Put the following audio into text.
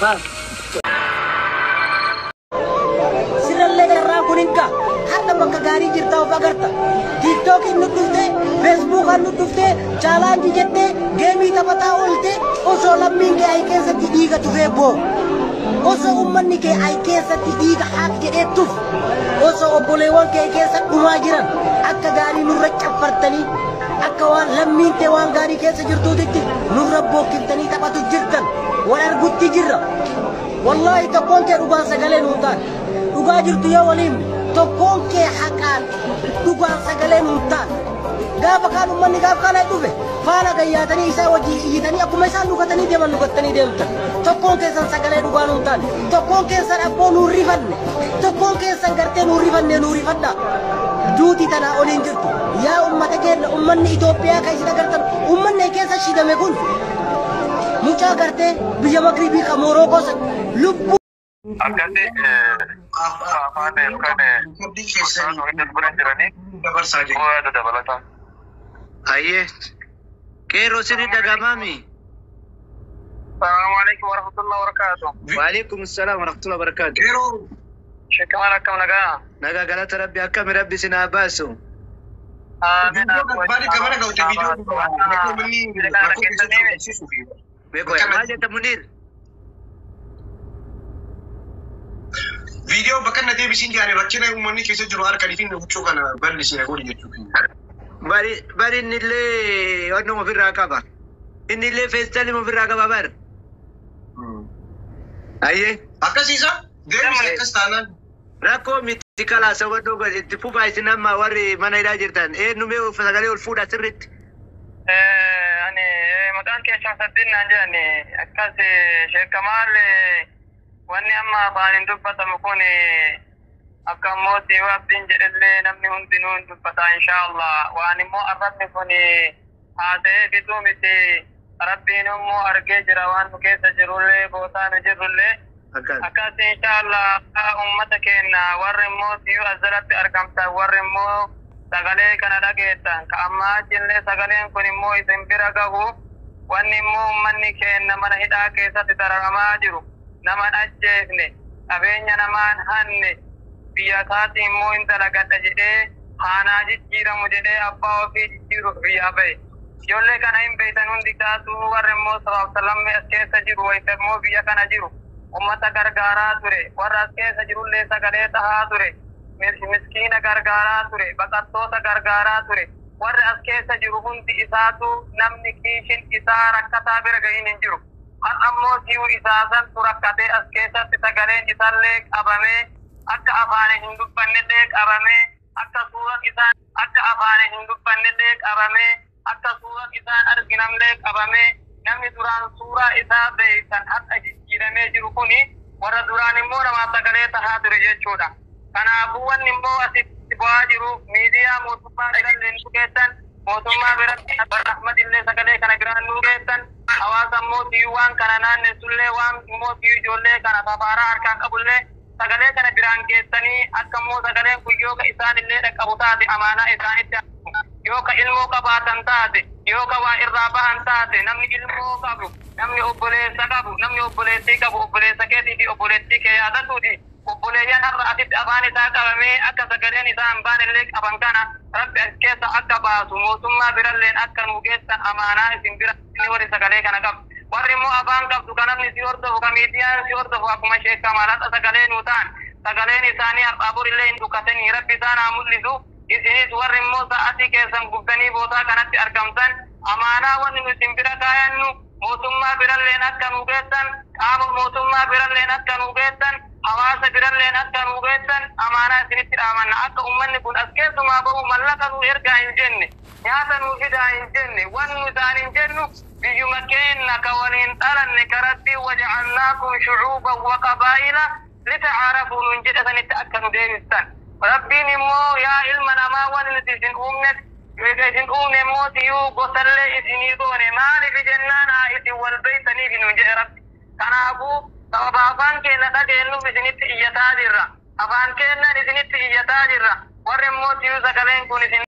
Maal? Sirallee irraa kun hin ga'a. Har'a bakka gaarii jirta of agarta. Tiiktookiin nu dhuftee, Feesbuukaan nu dhuftee, challenge jettee, game taphataa oolte osoo lammiin kee ayi keessatti dhiiga tufee boo. Osoo uummanni kee ayi keessatti dhiiga haaq jedhee tuf. Osoo obboleewwan kee keessa dhumaa jiran akka gaarii nurra caffartanii akka waan lammiin tee waan gaarii keessa jirtuutitti nurra bookkiftanii taphatu jirtan. Wal argutti jirra. Wallaahi tokkoon kee dhugaan sagalee nuu taane. Dhugaa jirtu yoo waliin tokkoon kee haqaan dhugaan sagalee nuu taane. Gaafa kaan uummanni gaafa kaan ay dhufe faana gayyaatanii isaa wajjin iyyitanii akkuma isaan dhugatanii deeman dhugattanii deemtan. Tokkoon keessan sagalee dhugaa nuu taane. Tokkoon keessan abboo nuu rifanne. Tokkoon keessan gartee nuu rifanne nuu rifadha. Duuti tanaa oliin jirtu. Yaa uummata keenya uummanni Itoophiyaa kan isin agartan uummanni keessa shidame kun mucaa gartee biyya Magribii kan Moorookoo san lubbuu. Akkasi afaan yookaan Abdii keessanii walitti bira jiranii dabarsaa jiru. yaada dabalataa. Ayyee. Qeerroo sirri dhagamaami. Salaamu alaikum warahmatullahi wabarakatuh. Waalaikum salaam warahmatullahi wabarakatuh. Yeroo Shekamaan akkam nagaa? Nagaa galata rabbi akkami rabbi isin haa baasu. Amiin. baadhi gabana ga'ute viidiyoo rakkoo manni rakkoo keessa jiru agarsiisuuf. Beekoo maal jetta Muniir? Viidiyoo bakka inni deebisiin jedhani rakkina uummanni keessa jiru harkanii fi huccuu kana bal'isee godhi jechuudha. Bari bari inni illee onnuma ofirraa qaba. Inni illee feestaalii ofirraa qaba bar. Ayyee. Akkasiisa deebisee akkas taanaan Rakkoo miti kalaasa hubannoo godhe itti fufaa isin amma warri mana hidhaa jirtan eenyu mee sagalee ol fuudha sirriitti. Ani maqaan kee Shamsaddin naan jedhani akkas Sheekamaal wanni amma afaan hin dubbatamu kun akka immoo Siwa Abdiin jedhellee namni hundinuu hin dubbata inshaallah. Waan immoo arrabni kun haasa'ee fixuu miti rabbiin immoo argee jira waan nu keessa jirullee bootaa nu jirrullee. Akkas. Akkas inshaallah ummata keenya warri immoo si'u as jalatti argamtan warri immoo sagalee kana dhageettan ka ammaa achillee sagaleen kun immoo isin bira gahu wanni immoo ummanni keenya mana hidhaa keessatti dararamaa jiru naman ajjeefne qabeenya namaan hanne biyya isaatti immoo hin dalagadha jedhee haanaa jijjiiramu jedhee abbaa ofii jijjiiruuf biyyaa ba'e. Ijoollee kana hin beektan hundi isaatu warri immoo sabaaf lammii as keessa jiru wayita immoo biyya kana jiru. Ummata gargaaraa ture warra as keessa jirullee sagalee tahaa ture miskiina gargaaraa ture baqattoota gargaaraa ture warri as keessa jiru hundi isaatu namni kiishin isaa rakkataa bira gahin hin jiru. Har ammoo si'u isaa santu rakkatee as keessatti sagaleen isaallee qabamee akka afaan hin dubbannellee qabamee akka suuraan isaan akka afaan hin dubbannellee qabamee akka suuraan isaan arginamlee qabamee namni duraan suuraa isaa beeysan har'a jijjiiramee jiru kuni warra duraan immoo namaaf sagalee tahaa ture jechuudha. Kanaafuu wanni immoo asitti bu'aa jiru miidiyaa mootummaa birallee nu geessan mootummaa biratti Ahmad illee sagalee kana biraan nu geessan hawaasa immoo tiyyuu waan kana naannessullee waan immoo tiyyuu ijoollee kana fafaaraa harkaan qabullee sagalee kana biraan geessanii akka immoo sagaleen kun yoo ka isaan illee dhaqqabu taate amaanaa isaanitti yoo ka ilmoo qabaatan taate yoo ka waa irraa bahan taate namni ilmoo qabu namni obboleessa qabu namni obboleettii qabu obboleessa keetii fi obboleettii kee yaadatuuti obboleeyyan har'a asitti afaan isaa qabamee akka sagaleen isaa hin baanellee qaban kana rabbi as keessa akka baasu mootummaa biralleen akka nu geessan amaanaa isin bira inni warri sagalee kana qabu. Warri immoo afaan qabdu kan namni si hordofu kan miidiyaan si hordofu akkuma sheekamaalaadha sagalee nuu ta'an sagaleen isaanii har'aa borillee hin dhukkatanii rabbi isaan haa mul'isu. Isinis warri immoo sa'atii keessan gubdanii bootaa kanatti argamtan amaanaa wanni nu isin bira kaayannu mootummaa biralleen akka nu geessan qaama mootummaa biralleen akka nu geessan hawaasa biralleen akka nu geessan amaanaa isinitti dhaamanna akka ummanni kun as keessumaa bahu mallaqa nu ergaa hin jenne nyaata nu fidaa hin jenne wanni nu isaan hin jennu biyyuma keenna ka waliin dhalanne ka rabbii wajacalnaakum shucuuban wa qabaa'ila litacaarafuu nun jedha sanitti akka nu deebistan. Rabbiin immoo yaa ilma namaa waan nuti isin uumne isin uumne immoo tiyyuu gosallee isinii goone maaliif jennaan haa isin wal beeytaniif nun jedhe rabbi. Kanaafuu sababa afaan keenya dhageenyuuf isinitti iyyataa jirra. Afaan keenyaan isinitti iyyataa jirra. Warri immoo tiyyuu sagaleen kun isin